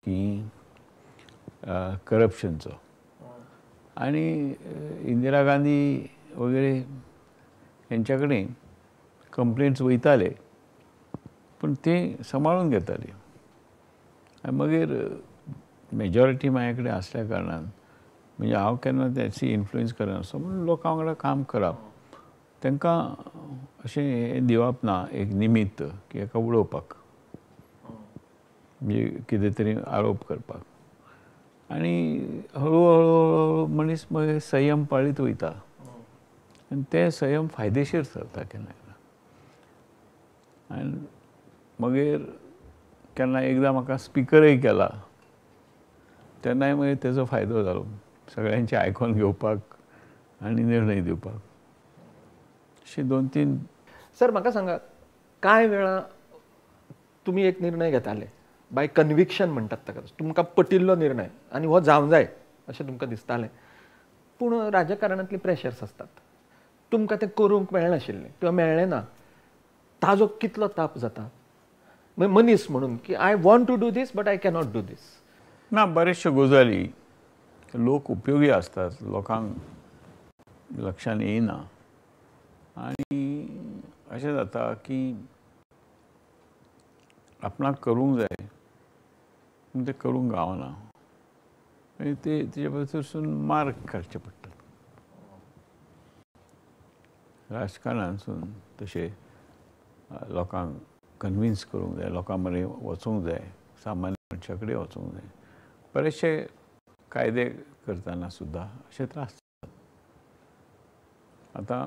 की करप्शनचो आनी इंदिरा गांधी वगैरे हेंच्या कडेन कंप्लेंट्स वयताले पूण ते सांबाळून घेताले. आनी मागीर मेजॉरिटी म्हाजे कडेन आसल्या कारणान म्हणजे हांव केन्ना तेची इन्फ्लुयन्स करनासलो म्हणून लोकां वांगडा काम करप तांकां अशें हें दिवप ना एक निमित्त की हेका उडोवपाक म्हणजे कितें तरी आरोप करपाक. आनी हळू हळू हळू मनीस मागीर संयम पाळीत वयता आनी ते संयम फायदेशीर थारता केन्ना केन्ना. आनी मागीर केन्ना एकदां म्हाका स्पिकरय केला तेन्नाय मागीर तेजो फायदो जालो सगळ्यांचे आयकोन घेवपाक आनी निर्णय दिवपाक. अशे दोन तीन. सर म्हाका सांगा, कांय वेळा तुमी एक निर्णय घेताले बाय कन्विक्शन म्हणटात ताका, तुमकां पटिल्लो निर्णय आनी हो जावंक जाय अशें तुमकां दिसतालें, पूण राजकारणांतली प्रेशर्स आसतात, तुमकां तें करूंक मेळनाशिल्लें किंवा मेळ्ळें ना, ताजो कितलो ताप जाता मनीस म्हणून की I want to do this but I cannot do this? ना, बरेचशे गजाली लोक उपयोगी आसतात, लोकांक लक्षान येयना आनी अशें जाता की आपणाक करूंक जाय पूण तें करूंक गावना, मागीर ते तेजे भितरसून मार्क काडचे पडटात. राजकारणांतसून तशें लोकांक कन्विन्स करूंक जाय, लोकां मदें वचूंक जाय, सामान्य मनशा कडेन वचूंक जाय. बरेचशे कायदे करतना सुद्दां अशे त्रास जातात. आतां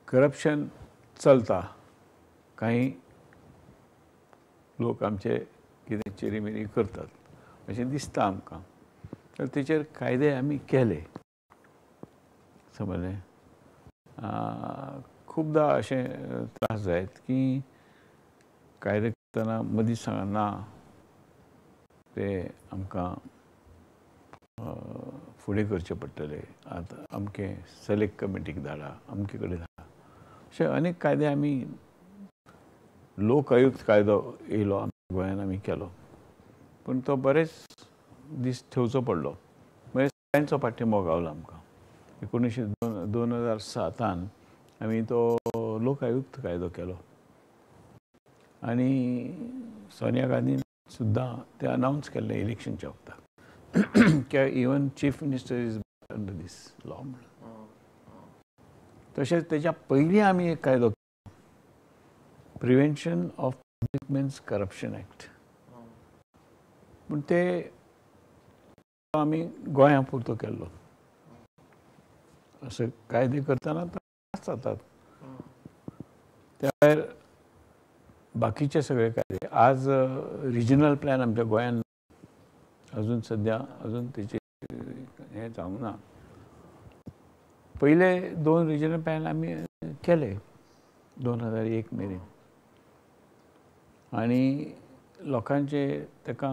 करप्शन चलता, कांय लोक आमचे कितें चेरीमिरी करतात अशें दिसता आमकां, तर तेचेर कायदे आमी केले समजलें. खुबदां अशें त्रास जायत की कायदे करतना मदीं सांगना ते आमकां फुडें करचे पडटले, आतां अमकें सिलेक्ट कमिटीक धाडा, अमके कडेन धाडा, अशे अनेक कायदे आमी लोक आयुक्त कायदो येयलो आमच्या गोंयान आमी केलो, पूण तो बरेच दीस ठेवचो पडलो. मागीर सगळ्यांचो पाठिंबो गावलो आमकां. 2007 आमी तो लोक आयुक्त कायदो केलो आनी सोनिया गांधीन सुद्दां ते अनावन्स केल्लें इलेक्शनच्या वक्ताक की even chief minister is under this law म्हणून. तशेंच तेच्या पयलीं आमी एक कायदो prevention of public means corruption act, पूण ते आमी गोंया पुरतो केल्लो. अशे कायदे करतना त्रास जातात. त्या भायर बाकीचे सगळे कायदे आज रिजनल प्लॅन आमच्या गोंयान अजून सद्या अजून तेचे हें जावंक ना. पयले 2 रिजनल प्लॅन आमी केले 2001 मेरेन आनी लोकांचे ताका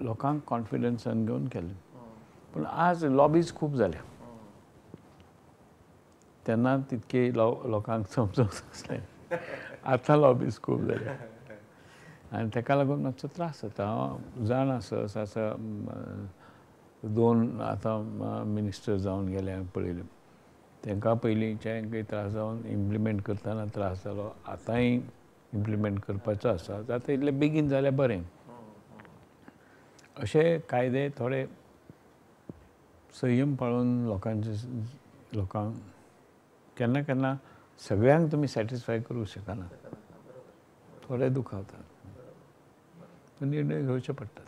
लोकांक कॉन्फिडन्सान घेवन केलें. पूण आज लॉबीज खूब जाल्या, तेन्ना तितके लोकांक समजूंक नासलें, आतां लॉबीज खूब जाल्या आनी ताका लागून मातसो त्रास जाता. हांव जाणा सहसा 2 आतां मिनिस्टर जावन गेले हांवें पळयलें, तांकां पयलींच्याकय त्रास जावन इम्प्लिमेंट करतना त्रास जालो, आतांय इम्प्लिमेंट करपाचो आसा, जाता इतले बेगीन जाल्यार बरें. अशे कायदे थोडे संयम पाळून लोकांचे लोकांक केन्ना केन्ना सगळ्यांक तुमी सॅटिस्फाय करूंक शकना, थोडे दुखावतात, निर्णय घेवचे पडटात.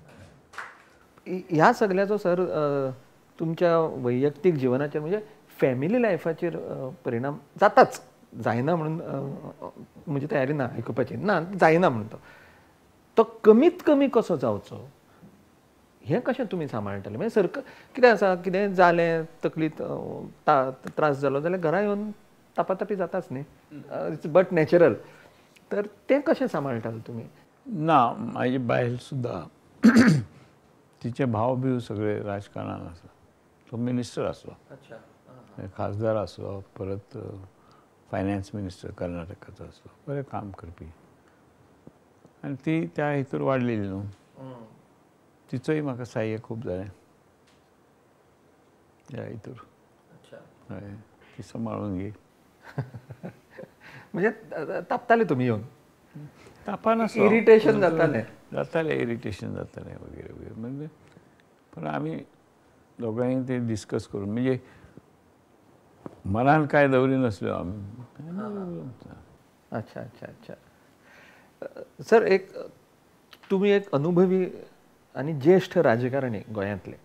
ह्या सगळ्याचो सर तुमच्या वैयक्तीक जिवनाचेर म्हणजे फॅमिली लायफाचेर परिणाम जाताच, जायना म्हणून म्हजी तयारी ना आयकुपाची, ना जायना म्हणून तो कमीत कमी कसो जावचो हें कशें तुमी सांबाळटले? म्हणजे सर कितें आसा, कितें जालें तकलीत त्रास जालो जाल्यार घरा येवन तापातापी जाताच न्ही, it's but natural, तर तें कशें सांबाळटाले तुमी? ना, म्हाजी बायल सुद्दां तिचे भाव बिव सगळे राजकारणान आसा, तो मिनिस्टर आसलो, खासदार आसलो, परत फायनान्स मिनिस्टर कर्नाटकाचो आसलो, बरें काम करपी. आनी ती त्या हितूर वाडलेली न्हू, तिचोय म्हाका सहाय्य खूब जालें त्या हितूर. हय, ती सांबाळून घे. म्हणजे तापताले तुमी येवन? तापानासलो, इरिटेशन जातालें? जातालें, इरिटेशन जातालें वगैरे वगैरे. म्हणजे पण आमी दोगांय ते डिस्कस करून, म्हणजे मनान काय दवरी नासल्यो आमी. अच्छा अच्छा अच्छा. सर, एक तुमी एक अनुभवी आनी ज्येश्ठ राजकारणी गोंयांतले.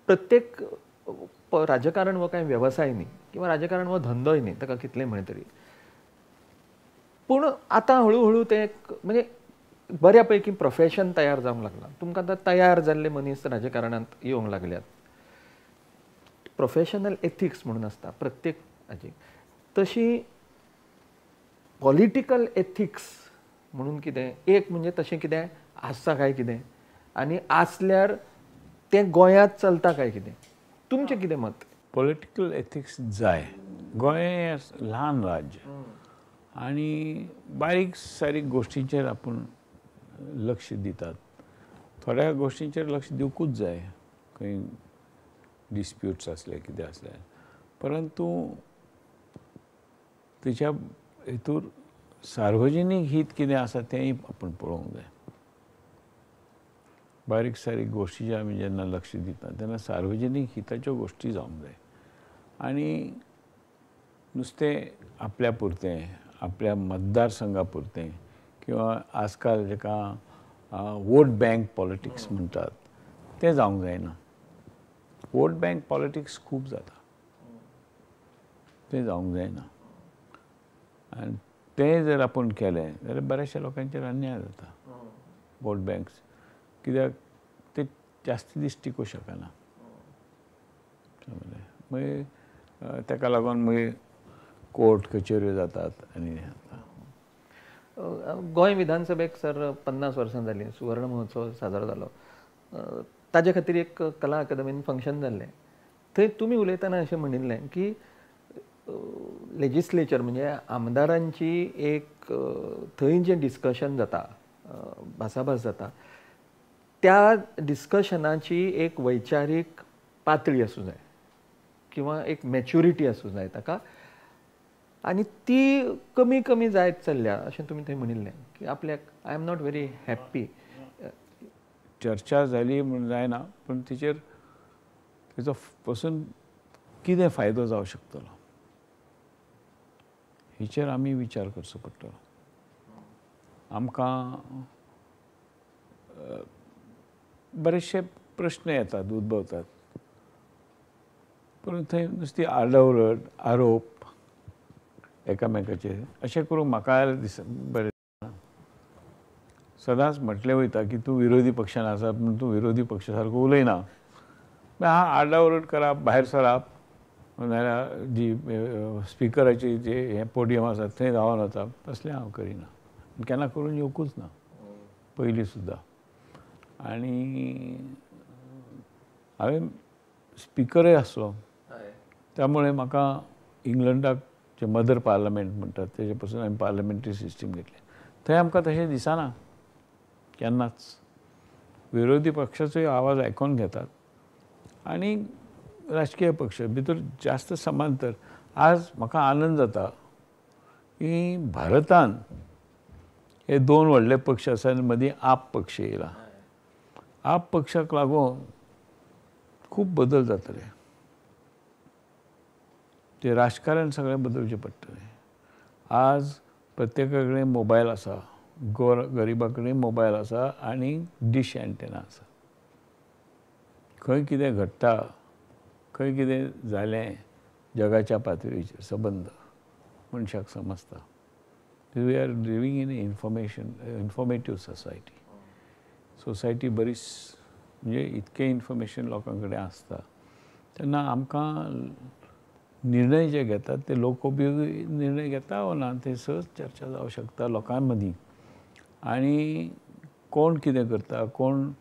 प्रत्येक राजकारण हो कांय वेवसाय न्ही किंवा राजकारण हो धंदोय न्ही, ताका कितलें म्हळें तरी. पूण आतां हळू हळू तें एक म्हणजे बऱ्या पैकी प्रोफेशन तयार जावंक लागलां. तुमकां आतां तयार जाल्ले मनीस राजकारणांत येवंक लागल्यात. प्रोफेशनल एथिक्स म्हणून आसता प्रत्येक हाजी, तशी पॉलिटिकल एथिक्स म्हणून कितें एक म्हणजे तशें कितें आसता काय कितें, आनी आसल्यार तें गोंयांत चलता काय कितें, तुमचें कितें मत? पॉलिटिकल एथिक्स जाय. गोंय ल्हान राज्य आनी बारीक सारीक गोश्टींचेर आपूण लक्ष दितात. थोड्या गोश्टींचेर लक्ष दिवकूच जाय, खंय डिस्प्युट्स आसले कितें आसले, परंतु तेच्या हितूर सार्वजनीक हित कितें आसा तेंय आपूण पळोवंक जाय. बारीक सारीक गोश्टीचेर आमी जेन्ना लक्ष दिता तेन्ना सार्वजनीक हिताच्यो गोश्टी जावंक जाय आनी नुस्तें आपल्या पुरतें, आपल्या मतदारसंघा पुरतें, किंवा आजकाल जेका वोट बँक पॉलिटिक्स म्हणटात तें जावंक जायना. वोट बँक पॉलिटिक्स खूब जाता, तें जावंक जायना. आनी तें जर आपूण केलें जाल्यार बऱ्याचशा लोकांचेर अन्याय जाता. वोट बँक्स कित्याक ते जास्त दीस टिकूं शकना. मागीर ताका लागून मागीर कोर्ट कचेऱ्यो जातात. आनी गोंय विधानसभेक सर 50 वर्सां जालीं, सुवर्ण महोत्सव साजरो जालो. ताजे खातीर एक कला अकादमीन फंक्शन जाल्लें. थंय तुमी उलयतना अशें म्हणिल्लें की लेजिस्लेचर म्हणजे आमदारांची एक थंय जें डिस्कशन जाता, भासाभास जाता, त्या डिस्कशनाची एक वैचारीक पातळी आसूं जाय किंवा एक मॅच्युरिटी आसूं जाय ताका, आनी ती कमी कमी जायत चल्ल्या अशें तुमी थंय म्हणिल्लें की आपल्याक I am not very happy. चर्चा जाली म्हूण जायना, पूण तिचेर तेचो पसून कितें फायदो जावं शकतलो हेचेर आमी विचार करचो पडटलो. आमकां बरेचशे प्रश्न येतात, उद्भवतात, पूण थंय नुस्ती आरडाओरड, आरोप एकामेकाचेर अशें करूंक म्हाका दिस बरें दिसना. सदांच म्हटलें वयता की तूं विरोधी पक्षान आसा पूण तूं विरोधी पक्ष सारको उलयना. हा, आरडाओरड करप, भायर सरप, नाजाल्यार जी स्पिकराची जे हें पोडियम आसा थंय धांवन वचप, तसलें हांव करिना, केन्ना करून येवकूच ना पयलीं सुद्दां. आनी हांवें स्पिकरय आसलो, त्यामुळे म्हाका इंग्लंडाक जे मदर पार्लमेंट म्हणटात तेजे पसून आमी पार्लमेंटरी सिस्टीम घेतली. थंय आमकां तशें दिसना केन्नाच. विरोधी पक्षाचोय आवाज आयकून घेतात आनी राजकीय पक्ष भितर जास्त समांतर. आज म्हाका आनंद जाता की भारतान हे दोन व्हडले पक्ष आसा आनी मदीं आप पक्ष येयला. आप पक्षाक लागून खूब बदल जातले, ते राजकारण सगळें बदलचें पडटलें. आज प्रत्येका कडेन मोबायल आसा, गरिबा कडेन मोबायल आसा आनी डीश एंटेना आसा. खंय कितें घडटा, खंय कितें जालें जगाच्या पातळीचेर सबंद मनशाक समजता. We are living in informative society. Society बरीच म्हणजे इतकें इन्फॉर्मेशन लोकां कडेन आसता तेन्ना आमकां निर्णय जे घेतात ते लोकोपयोगी निर्णय घेता वो ना ते सहज चर्चा जावं शकता लोकां मदीं. आनी कोण कितें करता, कोण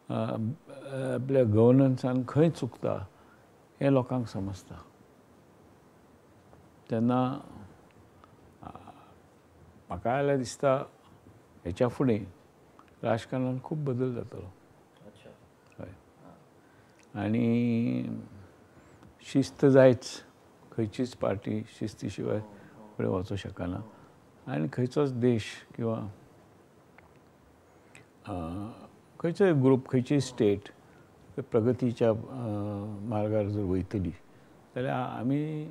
आपल्या गवर्नन्सान खंय चुकता हें लोकांक समजता. तेन्ना म्हाका जाल्यार दिसता हेच्या फुडें राजकारणान खूब बदल जातलो. हय, आनी शिस्त जायच, खंयचीच पार्टी शिस्ती शिवाय फुडें वचूंक शकना आनी खंयचोच देश किंवा खंयचोय ग्रूप, खंयचीय स्टेट प्रगतीच्या मार्गार जर वयतली जाल्यार आमी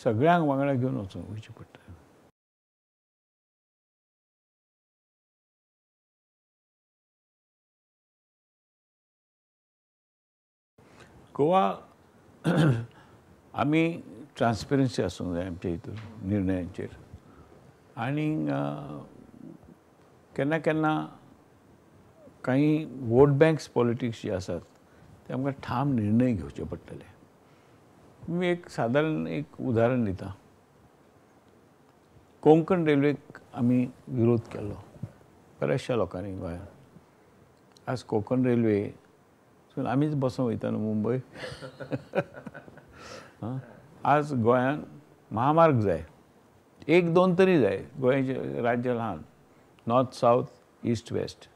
सगळ्यांक वांगडा घेवन वचूंक वयचें पडटा. गोवा आमी ट्रान्सपेरन्सी आसूंक जाय आमच्या हितून निर्णयांचेर आनी केन्ना केन्ना काही वोट बँक्स पॉलिटिक्स जे आसात ते आमकां ठाम निर्णय घेवचे पडटले. मी एक सादारण एक उदाहरण दिता. कोंकण रेल्वेक आमी विरोध केलो बऱ्याचशा लोकांनी गोंयांत. आज कोंकण रेल्वे आमीच बसून वयता न्हू मुंबय. आज गोंयांत महामार्ग जाय, एक दोन तरी जाय. गोंयचें राज्य ल्हान, north south east west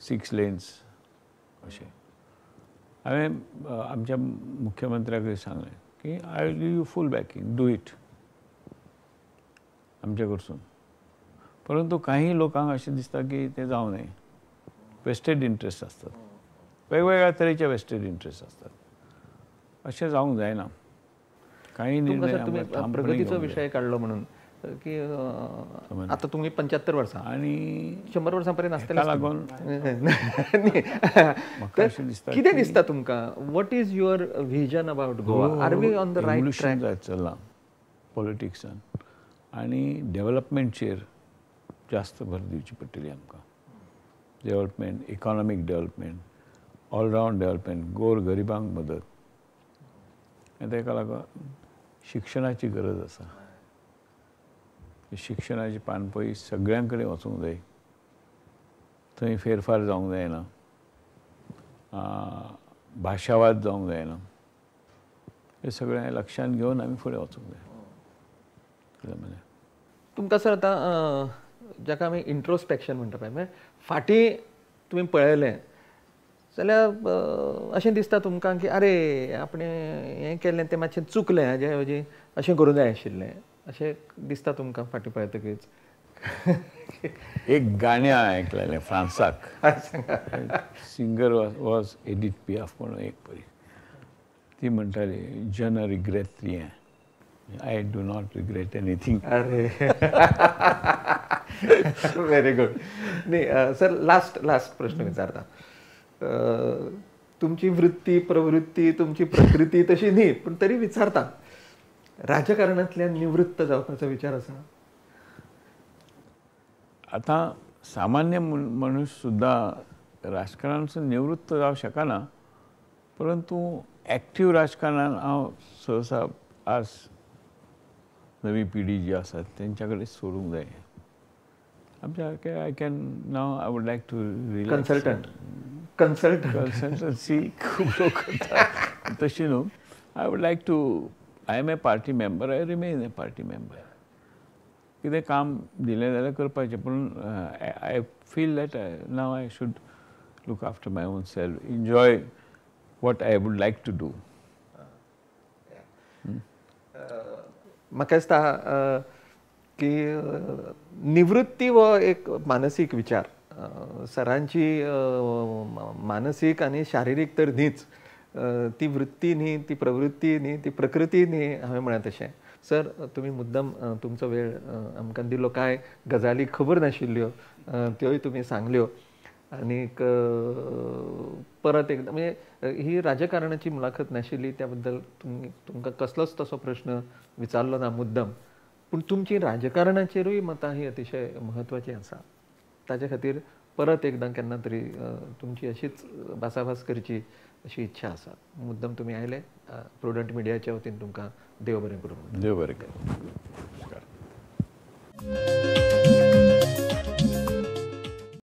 6 lanes अशें. हांवें आमच्या मुख्यमंत्र्याकूय सांगलें की I will give you full backing, do it आमचे कडसून. परंतु काही लोकांक अशें दिसता की तें जावं नये. वेस्टेड इंट्रस्ट आसतात, वेगवेगळ्या तरेचे वेस्टेड इंट्रस्ट आसतात. अशें जावंक जायना. काही निर्णय प्रगतीचो विशय काडलो म्हणून की आतां तुमी 75 वर्सां आनी 100 वर्सां पर्यंत आसतले लागून कितें दिसता तुमकां? What is your vision about Goa? Are we on the right track? जायत चल्लां पॉलिटिक्सान आनी डेव्हलपमेंटचेर जास्त भर दिवची पडटली आमकां. Development, economic development, all round development, गोर गरिबांक मदत, आनी ताका लागून शिक्षणाची गरज आसा. शिक्षणाची पानपळी सगळ्यां कडेन वचूंक जाय, थंय फेरफार जावंक जायना, भाशावाद जावंक जायना. हें सगळें लक्षांत घेवन आमी फुडें वचूंक जाय. तुमकां सर आतां जाका आमी इंट्रोस्पेक्शन म्हणटा पळय, म्हळ्यार फाटीं तुमी पळयलें जाल्यार अशें दिसता तुमकां की अरे आपणें हें केल्लें तें मातशें चुकलें, हाजे ऐवजी अशें करूंक जाय आशिल्लें, अशें दिसता तुमकां फाटीं पळयतकीच? एक गाणें आयकलेलें फ्रांसाक, सिंगर वॉज एडिथ पियाफ म्हणून एक परी, ती म्हणटाली je ne regrette rien, I do not regret anything. अरे व्हेरी गुड. न्ही सर, लास्ट लास्ट प्रश्न विचारता. तुमची वृत्ती प्रवृत्ती तुमची प्रकृती तशी न्ही, पूण तरी विचारता, राजकारणांतल्यान निवृत्त जावपाचो विचार आसा? आतां सामान्य मनीस सुद्दां राजकारणांतसून निवृत्त जावंक शकना, परंतु एक्टीव राजकारणान हांव सहसा आज नवी पिढी जी आसा तेंच्या कडेन सोडूंक जाय. आमच्या I can now I would like to relax. Consultant consultancy खूब लोक करतात तशी न्हू. I would like to, I am a party member, I remain a party member. कितें काम दिलें जाल्यार करपाचें, पूण I feel that now I should look after my own self, enjoy what I would like to do. म्हाका दिसता की निवृत्ती हो एक मानसीक विचार, सरांची मानसीक आनी शारिरीक तर न्हीच, ती वृत्ती न्ही, ती प्रवृत्ती न्ही, ती प्रकृती न्ही हांवें म्हळ्यां तशें. सर तुमी मुद्दम तुमचो वेळ आमकां दिलो, कांय गजाली खबर नाशिल्ल्यो त्योय तुमी सांगल्यो आनीक परत एकदां म्हणजे ही राजकारणाची मुलाखत नाशिल्ली त्या बद्दल तुमी तुमकां कसलोच तसो प्रश्न विचारलो ना मुद्दम, पूण तुमची राजकारणाचेरूय मतां ही अतिशय म्हत्वाची आसा, ताजे खातीर परत एकदां केन्ना तरी तुमची अशीच भासाभास करची अशी इच्छा आसा. मुद्दम तुमी आयले, प्रुडंट मिडियाच्या वतीन तुमकां देव बरें करूं. देव बरें करूं. नमस्कार.